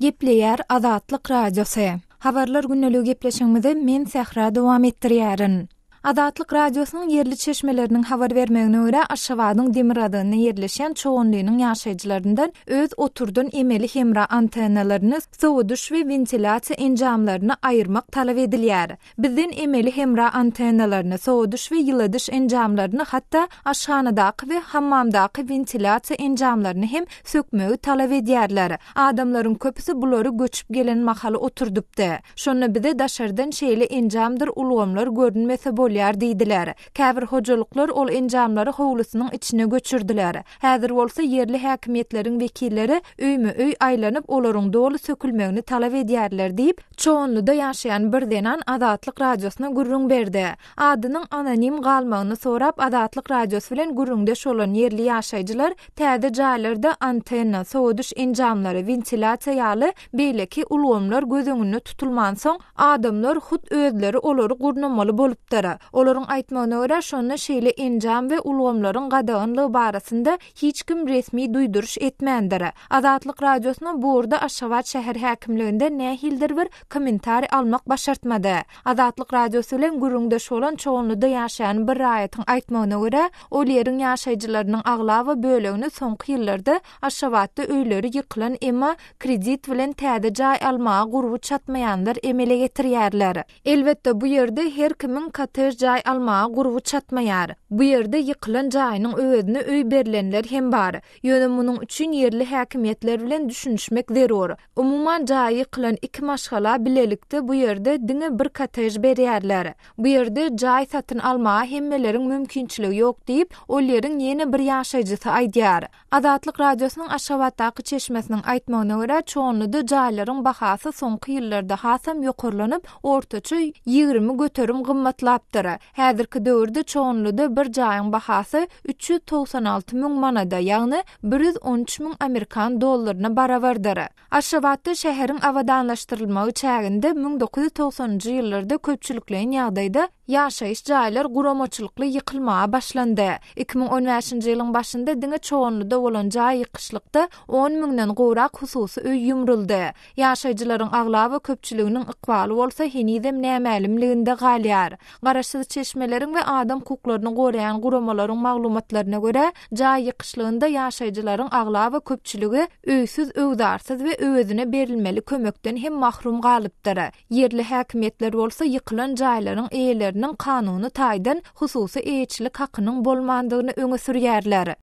Gepleýär Azatlyk Radiosy. Habarlar gündeligi gepleşigimizi men Sähra dowam etdirýärin. Azatlyk Radiosynyň ýerli çeşmeleriniň habar bermegine görä, Aşgabadyň demirgazygynda ýerleşýän Çoganlynyň ýaşaýjylaryndan öz oturdan emeli hemra antennalaryny, sowadyş we wentilýasiýa enjamlaryny aýyrmak talap edilýär. Bizden emeli hemra antennalaryny, sowadyş we ýyladyş enjamlaryny, hatda aşhanadaky we hammamdaky wentilýasiýa enjamlaryny hem sökmegi talap edýärler. Adamlaryň köpüsi bulary göçüp gelen mahaly oturdypdy. Şonda bize daşardan şeýle enjamdyr ulgamlar görünmese bolýar diýdiler. Käbir hojalyklar ol enjamlary howlusynyň içine göçürdiler. Häzir bolsa ýerli häkimiýetleriň wekilleri öýme-öý aýlanyp, olaryň doly sökülmegini talap edýärler diýip, Çoganlyda ýaşaýan bir zenan Azatlyk Radiosyna gürrüň berdi. Adynyň anonim galmagyny sorap, Azatlyk Radiosy bilen gürrüňdeş bolan ýerli ýaşaýjylar täze jaýlarda antenna, sowadyş enjamlary, wentilýasiýa ýaly beýleki ulgamlar göz öňünde tutulmansoň, adamlar hut özleri olary gurnamaly bolupdyr. Olaryň aýtmagyna görä, şonda şeýle enjam we ulgamlaryň gadaganlygy barasynda hiç kim resmi duýduryş etmändir. Azatlyk Radiosyna bu ugurda Aşgabat şäher häkimliginden nähilidir bir kommentariý almak başartmady. Azatlyk Radiosy bilen gürrüňdeş bolan Çoganlyda ýaşaýan bir raýatyň aýtmagyna görä, ol ýeriň ýaşaýjylarynyň aglaba bölegini soňky ýyllarda Aşgabatda öýleri ýykylan, emma kredit bilen täze jaý almaga gurby çatmaýanlar emele getirýärler. Elbetde, bu ýerde her kimiň kottej jaý almaga gurby çatmaýar. Bu ýerde ýykylan jaýynyň öwezine öý berlenler hem bar. Ýöne munuň üçin ýerli häkimiýetler bilen düşünişmek zerur. Umuman, jaýy ýykylan iki maşgala bilelikde bu ýerde diňe bir kottej berýärler. Bu ýerde jaý satyn almaga hemmeleriň mümkinçiligi ýok diýip, ol ýeriň ýene bir ýaşaýjysy aýdýar. Azatlyk Radiosynyň Aşgabatdaky çeşmesiniň aýtmagyna görä, Çoganlyda jaýlaryň bahasy soňky ýyllarda hasam ýokarlanyp, ortaça 20% gymmatlapdyr. Häzirki döwürde Çoganlyda bir jaýyň bahasy 396 müň manada, ýagny 113 müň amerikan dollaryna barabardyr. Aşgabatda şäheriň abadanlaşdyrylmagy çäginde 1990-njy ýyllarda köpçülikleýin ýagdaýda ýaşaýyş jaýlar guramaçylykly ýykylmaga başlandy. 2015-nji ýylyň başynda diňe Çoganlyda bolan jaý ýykyşlykda on müňden gowrak hususy öý ýumruldy. Ýaşaýjylaryň aglaba köpçüliginiň ykbaly bolsa henizem nämälimliginde galýar. Garaşsyz çeşmeleriň we adam hukuklaryny goraýan guramalaryň maglumatlaryna görä, jaý ýykyşlygynda ýaşaýjylaryň aglaba köpçüligi öýsüz-öwzarsyz we öwezine berilmeli kömekden hem mahrum galypdyr. Ýerli häkimiýetler bolsa ýykylan jaýlaryň eýeleriniň kanuny taýdan hususy eýeçilik hakynyň bolmandygyny öňe sürýärler.